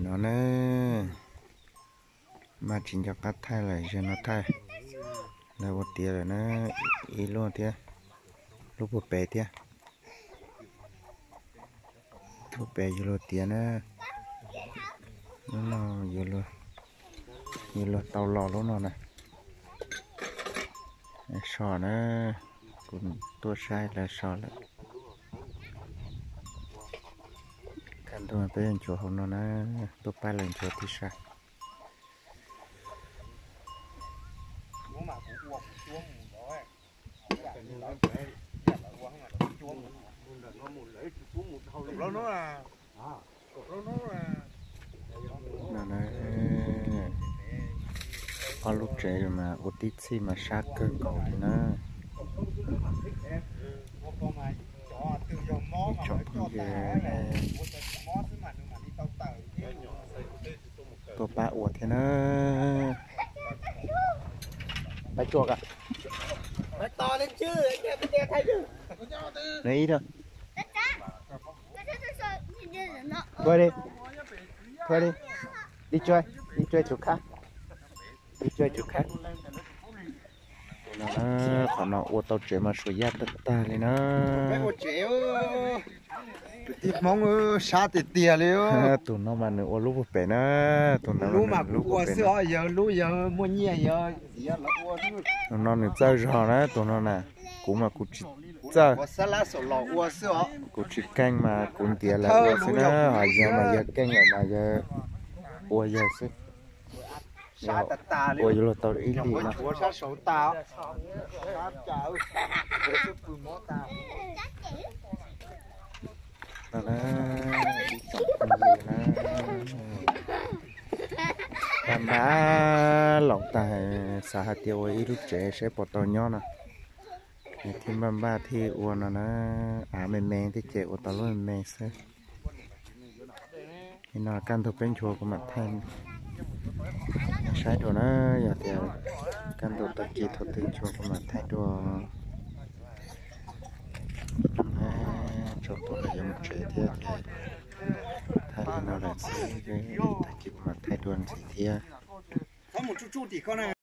No na, maj tsis nco qab thaij lawm, zaum no thaij. Lawv ua tiav lawm na, ib lub thiab, lub puag pem thiab. Lub pem yuav luag tiav na. Lub no yuav luag tau los lub no na. So na, kuv tuaj saib lawv so lawm. Kaj ntug peb yuav nchuav hauv no na, tuaj pab lawv nchuav tib sab. No na, ob lub tsev mas ua tib txhij mas sab kawg nkaus li na. Ib tsoom phooj ywg tuaj pab ua thiab na. Pab tsuag, ib, thuav li, thuav li, ib tsuag, ib tsuag tus khab. Qhov no ua tau tsev mas suav yaj tag tag li na. Kwv tij Hmoob sab tiag tiag li. Tus no mas nws ua lub puag pem na, tus no lub mas kuv ua xwb os, yawg lub yawg muaj nyiaj yawg txiv lawv ua xwb. Tus no nws txawj zog na, tus no na, kuv mas kuv tsis txawj, kuv tsis keej mas kuv ntiav lawv ua xwb na, ho yawg mas yawg keej lawm mas yawg ua yawg xwb. Ua yuav luag tau ib lim no. Npaj npaj los tag, xav hais tias ua ib lub tsev saib puas tau nyob no. Thiaj npaj npaj thiaj ua no na, av me me thiab ces ua tau lub me me xwb. Li no kaj ntug peb nchuav kuv mam thaij saib dua na, yog tias kaj ntug tag kis thaum twg nchuav kuv mam thaij dua. Tsaus ntuj lawm yuav mus tsev thiab ces thaij li no lawm xwb, tag kis kuv mam thaij dua ntxiv thiab.